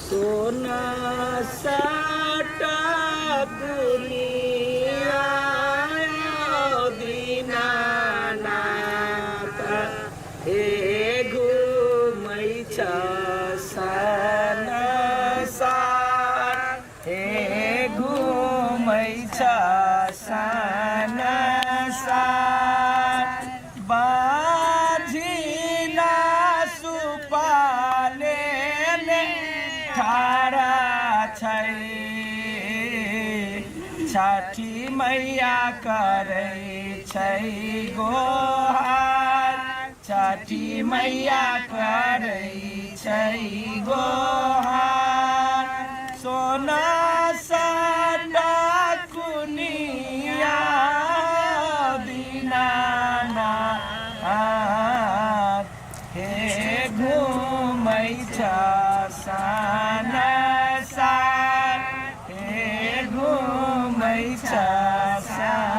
सोना साटा दुनिया दीनानाथ हे घुमै छ संसार हे घुमै छ संसार बाझिना सुपाले ने ठाड़ा छै छठी मैया करै छै गोहार छठी मैया करै छै गोहार सोना साटा कुनिया दीनानाथ हे घुमै छ सार हे घुमै छ सार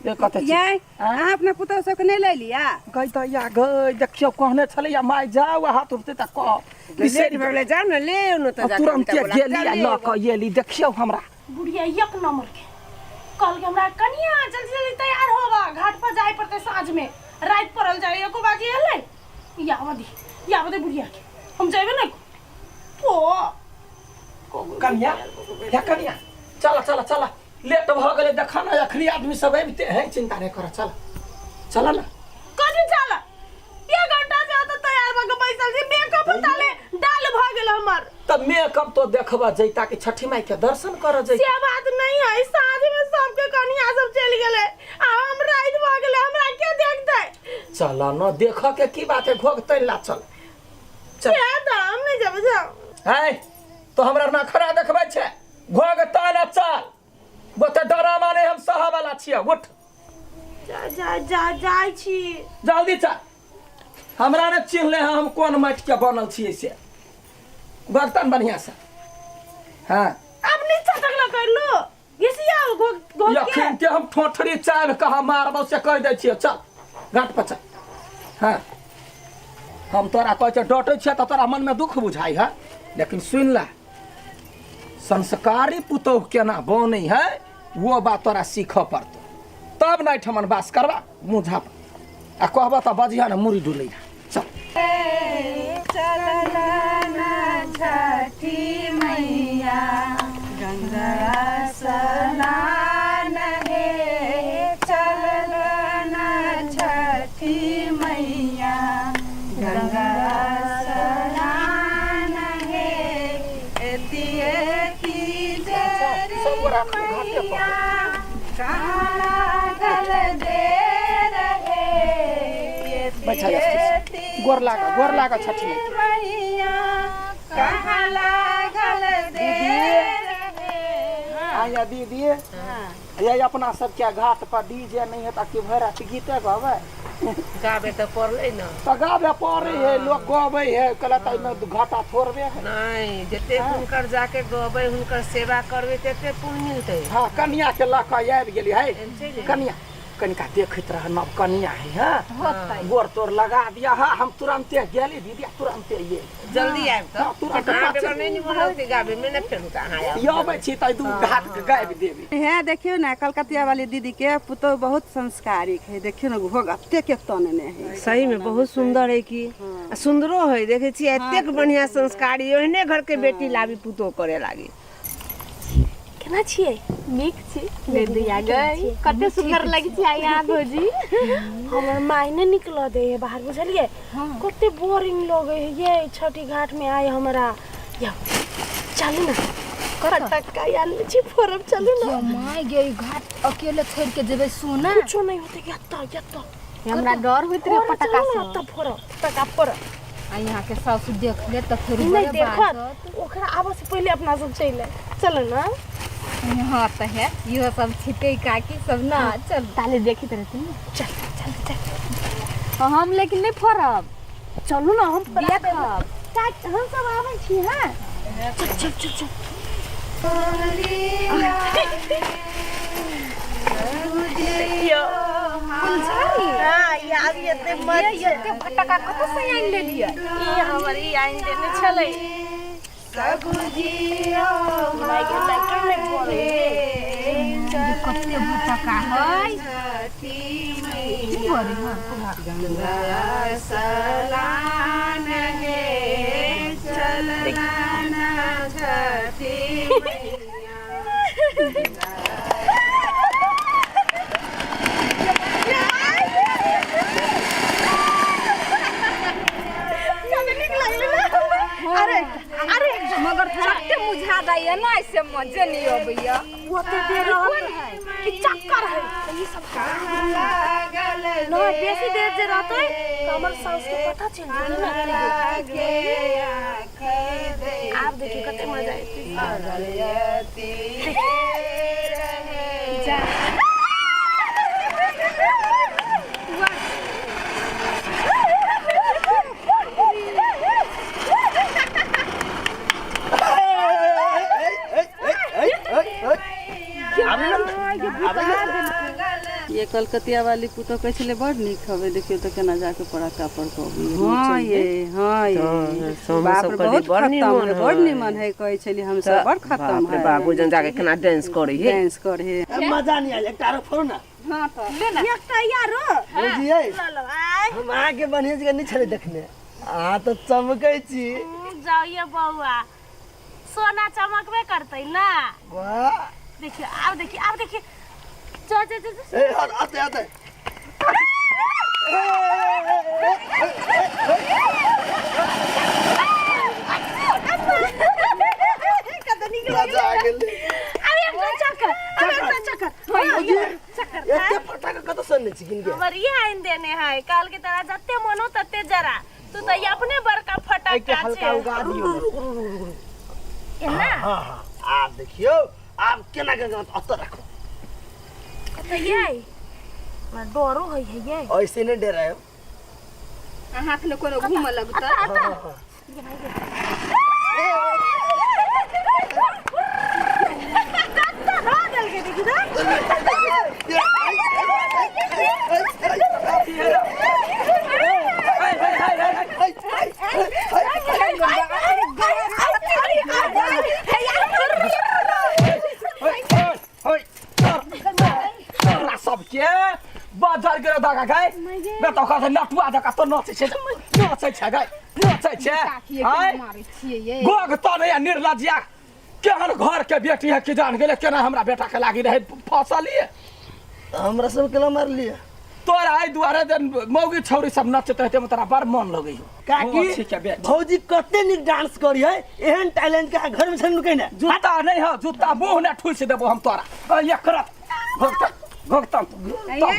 कतऽ छी? यै अहाँ अपना पुतहु सबके नहि लऽ लिअ गई तऽ या गई देखियौ कहने छलै या माय जाउ आ हाथ उठतै तऽ कह लेट भऽ गेलै जाउ ने ले आउ ने तऽ जाकऽ तुरन्ते बेटा बोला गेली आ लऽ कऽ एली देखियौ हमरा बुढ़िया एक नंबर के कहल के हमरा कनिया जल्दी जल्दी तैयार होवा घाट पर जाए पड़ते साँझ में रात पड़ल जाए एको बाजी एलै यावा दी यावा दे बुढ़िया के हम जेबे ना ओ कनिया या कनिया चल चल चल लेट भऽ गेलै देख ने अखनी आदमी सब अबिते है चिंता नहि कर चल चल ने कथी चल एक घंटा से तो तैयार भऽ के बैसल छी मेकअप ताले डाल भऽ गेल हमर तऽ मेकअप तो देखबऽ जैता कि छठी माई के दर्शन करऽ जैता से बात नहीं है साँझ में सबके कनिया सब चलि गेलै आ हम राति भऽ गेलै हमरा के देखतै चल न देखऽ के की बात है घोघ तैन ला चल चल से तऽ हम नहि जेबै जाउ है तो हमरा नखरा देखबै छै घोघ तैन चल गोते डरामा नहि हम सहऽ वाला छियै उठ जा जा जा जाइ छी जल्दी चल हमरा ने चिन्हले हैं हम कोन माटि के बनल छियै से बर्तन बढ़िया से हाँ अब नीचा तक ल कर लो घिसिया घोघ घोघ के अखन के हम ठोठरी चाबि कऽ हम मारबौ से कहि दै छियै चल घाट पर चल हाँ हम तोरा कहै छियै डटै छियै तऽ तोरा मनमे दुख बुझाइ है लेकिन सुनि ले संस्कारी पुतोह केना बनै है वो बात तोरा सीखऽ पड़तौ तब ने एहिठमन वास करबा मुँह झाप आ कहबह तऽ बजिह ने मुड़ी डुलै चल छठी मैया गंगा स्नान हे चलल छठी मैया गंगा स्नान हे एती एती जरी सब गोरा घाटे पर। मैया कहाँ लागल देर हे एती बैठा जा एती गोर लाग गोर लाग छठी माई के। मैया कहाँ लागल देर हे आया दीदी ये अपना सबके घाट पर डीजे नहीं है ताकि भरि राति गीते गबै गाबे तऽ पड़लै ने तऽ गाबे पड़ै है लोक गबै है कहलक एहिमे घाटा थोड़बे है नहि जते हुनकर जाके गबै हुनकर सेवा करबै तते पुण्य मिलतै हँ कनिया के लऽ कऽ आबि गेली है चलि जेबै। कनिया कनिका देखैत रह नव कनिया है हँ गोर तोर लगा दिया हँ हम तुरन्ते गेली दीदी तुरन्ते ये जल्दी आबि हँ, तऽ तुरन्त अहाँ पाँच बेगर नहि निमन लगतै गाबे मे ने फेर हुनका अहाँ आयब ये अबै छी तऽ दू घाट के गाबि देबै हे देखियौ ने कलकतिया वाली दीदी के पुतोह बहुत संस्कारिक है देखियौ ने घोघ एते के तनने है सही में बहुत सुंदर है की आ सुंदरो है देखे छियै एतेक बढ़िया संस्कारी ओहने घर के बेटी लाबी पुतोह करे लागी केना छियै नीक छी दीदी गई कते सुंदर लगे छी आइ अहाँ भौजी हमर माय नहि निकलऽ दै है बाहर बुझलियै कते बोरिंग लगै है ये छठी घाट में आइ हमरा या चलू ने फटक्का आनले छी फोड़ब चलू ने माय गे ई घाट अकेले छोड़ के जेबै सोना कुछो नहीं होते यत्ता यत्ता हमरा डर होइत रहे फोड़ब, पटाखा चलू ने से एत्ता फोड़ब फटक्का फोड़ब आ यहाँ के सासु देख ले तऽ फेर नहि बड़े देखत बाजत। ओकरा आबऽ से पहिले अपना सब चलि आयब चलू ने हाँ तऽ है इहो सब छिकै काकी सब ना चल ताले देखैत रहती ने चल चल चल हम लेकिन नहि फोड़ब चलू ने हम फोड़ा देब। देखब काकी, हम सब आबै छी हँ चल चल चल चल देखियौ फुलझड़ी। हां, ई आब एते मत ये एते फटका कतऽ से आनि लेलियै? ई हमर ई आनि देने छलै। माय गे, लाइटर नहि पड़ै। ये कते फटका है। की बरे हँ? अरे अरे, मगर चट्टे मुझा दैया ना, ऐसे मजे नहीं अबैया। ओते देर रहत कि चक्कर है ई सब नहीं, बेसी देर जे रहतै तऽ हमर साउस के पता चलि जेतै ने। आब देखियौ कते मजा एतै। जा। ये कलकतिया वाली पुतोह कहै छलै बड़ नीक हवे, देखियौ तऽ केना जाके पड़ाका पर कहबै। हँ ये, हँ ये, हमहूँ बाप सब रे, कहलियै, बहुत बड़ खतम निमन है, बड़ है। निमन है कहै छली हमसब, बड़ खतम बाप रे है। बाप, बुझन जाके केना डांस करे हे। डांस करे हे। मजा नहीं आयल, एकटा आरो फोड़ू ना। हाँ तऽ ले ना। एकटा यारो बुझियै, ल लो आय। हम अहाँके बढ़िआँ जगह नहि छलै देखने, अहाँ तऽ चमकै छी। जाइए बौआ, सोना चमकबे करतै ना। वाह। देखियो, आब देखियो, आब देखियो, जा जा जा जा। ए हट, आते आते। मजा आ गेलै। अब एकटा चक्कर, अब एकटा चक्कर, हाँ, ये चक्कर। एते फटाका कतऽ से अनने छी किनके? हमर ये आनि देने है, कहल के तोरा जते मन हो तते जरा, तू तऽ अपने बड़का एहिके फटाका हल्का छै। उगा दियौ। रुक रुक रुक रुक। एना। हाँ हाँ, आब देखियौ, आब केना के अतऽ राखू। तऽ ये हमरा डरो होइ है ये। ऐसे नहि डरायब। हाथ ने कोनो घूमऽ लगतै। तोरा सबके बाजार गेलो धागा गाय बेटा, ओकरा से नटुआ जकाँ तो नचै छै, नचै छै गाय, नचै छै। काकी आँय? मारै छियै ये। गोग तो नहीं आ निर्लज्जिया, केहन घर के बेटी है कि जान गेले, केना हमरा बेटा के लागी रहे फसलिए। हमरा सब केला मारलिए? तोरा एहि दुआरे जे मौगी छौरी सब नचैत रहते में तोरा बड़ मन लगै हो। काकी, ठीक है बेटी। भौजी कते नीक डांस करी है, एहन टैलेंट के अहाँ घर में छन नुकै ने। जूता नहीं हो, जूता मुंह ने ठुस देबो हम तोरा। एकरा भगतन भगतन तो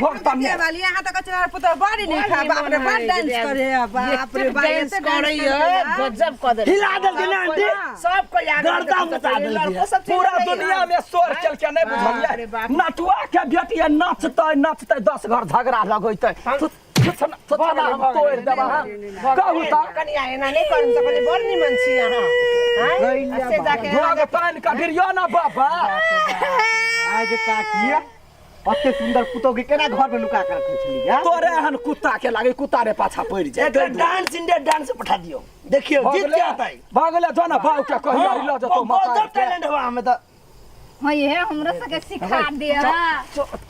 भगतन कलकतिया वाली, अहाँ तऽ कहै छलै हमर पुतोह बड़ नीक है, बाप रे, बड़ डांस करे है, बाप रे बाप, डांस एते डांस करे करे है। गजब कऽ देलकै। हिला देलकै ना आंटी? सब कोई आगे गर्दा मचा देलकै। लड़को सब चलि पूरा गेलै। दुनिया में शोर चल के नहीं बाप रे बुझलिए। बाप। नटुआ के बेटी नचते नचते 10 घर झगड़ा लगैते, थुथना हम तोड़ि देबा हम। कहू तऽ। कनिया, एना नहि करू, तऽ कहलियै बड़ निमन छी अहाँ। आँय? आ से जाके भोग पानि कढिरियो ना बाबा। आइ के काकी, अते सुंदर पुतोह के केना घर में नुका के रखने छलियै? तोरे एहन कुत्ता के लागे कुत्ता रे पाछा पड़ि जाय। एकरा डांस इंडिया डांस पठा दियो, देखियो जीत के आता है। भऽ गेलै, जो ना बाबू के कहियो लऽ जेतौ। गजब टैलेंट हवा हमें तऽ। हाँ, ये हमरो सबके सिखा दे।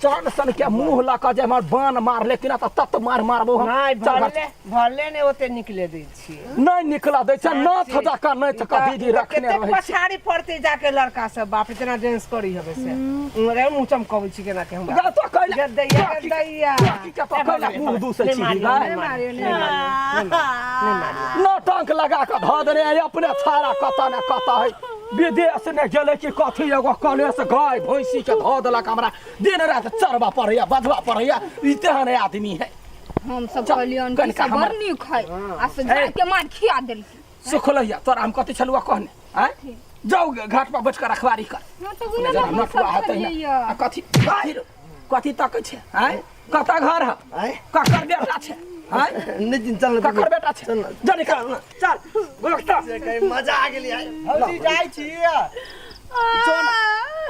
चान सन के मुंह लऽ कऽ जे हमर बान मारले कि ना तऽ तत मार मारबो हम। नहि। चल घर। भरले भरले नहि ओते निकले दै छियै। नहि निकला दै छै, नाथ जकाँ नाथ कऽ दीदी रखने कतेक रहै छै। पछाड़ी पड़तै जाके लड़का सब, बाप रे, तेना डांस करी हवे से रे, मुँह चमकबै छी केना के हमरा। गा तो कैला गदैया गदैया। की के तो कैला मुंह दूसै छी नहीं गाय? मारियो, नहीं मारियो, नहीं मारियो। नौटंक लगा कऽ धऽ देने है अपने छाड़ा, कतऽ ने कतऽ है, विदेश ने गेलै कि कथी, एगो कलेश गाय भैंसी के धऽ देलक, हमरा दिन राति चरबा पड़ैया, बजबा पड़ैया, ई तेहन आदमी है। हम सब चल, कहलियन कि कनिका सब बड़ नीक है आ से जाके मार खिया देलकी। सुखलैया तोरा हम कथी छलुआ कहने? आँय, जाउ घाट पर बैठ कऽ रखवारी कर। हाँ तऽ अपने उन्हें जरा हम सब नटुआ हेतै ने। छलियै। आ कथी कथी कथी तकै छै? आँय, कतऽ घर है? आँय? ककर बेटा छै? आँय? नितिन, चल ना। ककर बेटा छै? चल ना। जा निकल, चल गोलकता। मजा आ गेली आइ। भौजी, जाइ छी। जो ना,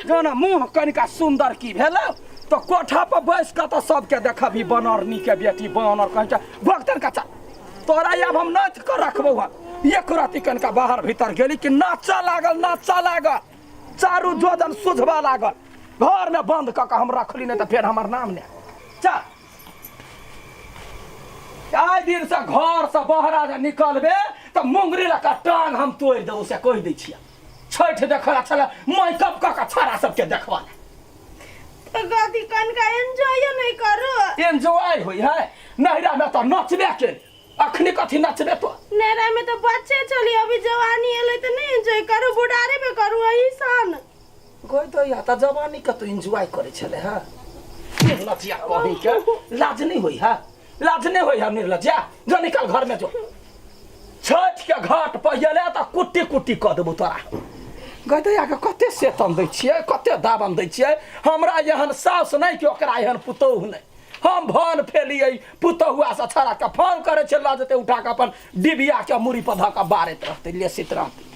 जो ना, मुँह कनिका सुन्दर की भेल? तऽ कोठा पर बैस कऽ तऽ सबके देखबही बनरनी के बेटी बनर कहै छै भक्तन का चल तोरा आब हम नाच कऽ रखबौ हन एक राति कनिका बाहर भीतर गेली कि नाचऽ लागल नाचऽ लागल चारू जोजन सुझबऽ लागल घरमे बंद कऽ कऽ हम रखली नहि तऽ फेर हमर नाम नहि चल आइ दिनसँ घरसँ बहरा जे निकलबे तऽ मुंगरी लऽ कऽ टांग हम तोड़ि देबौ से कहि दै छियै छठि देखऽ लए छलै मेकअप कऽ कऽ छाड़ा सबके देखबा लए तऽ कथी कनिका एन्जॉय नहि करू एन्जॉय होइ है नैहरा मे तऽ नचबे केली अखनी कथी नचबे तो नैहरा में तऽ बच्चे छली अभी जवानी एलै तऽ नहि एन्जॉय करू बुढ़ारे में करू अही सन गई तो या तऽ जवानी के तो एन्जॉय करै छलै हँ निर्लज्या कहीं के लाज नहीं होइ है लाज नहीं होइ है निर्लज्या जो निकल घर में जो छठ के घाट पर गेलै तऽ कुट्टी कुट्टी कऽ देबौ तोरा गदैया के कते सेतन दै छियै कते दाबन दै छियै हमरा एहन साउस नहि कि ओकरा एहन पुतोहु नहि हम भन फेलियै पुतहुआ से छड़ा के फोन करै छै लऽ जेतै उठा कऽ अपन डिबिया के मूड़ी पर धऽ कऽ बारैत रहतै लेसित रहतै।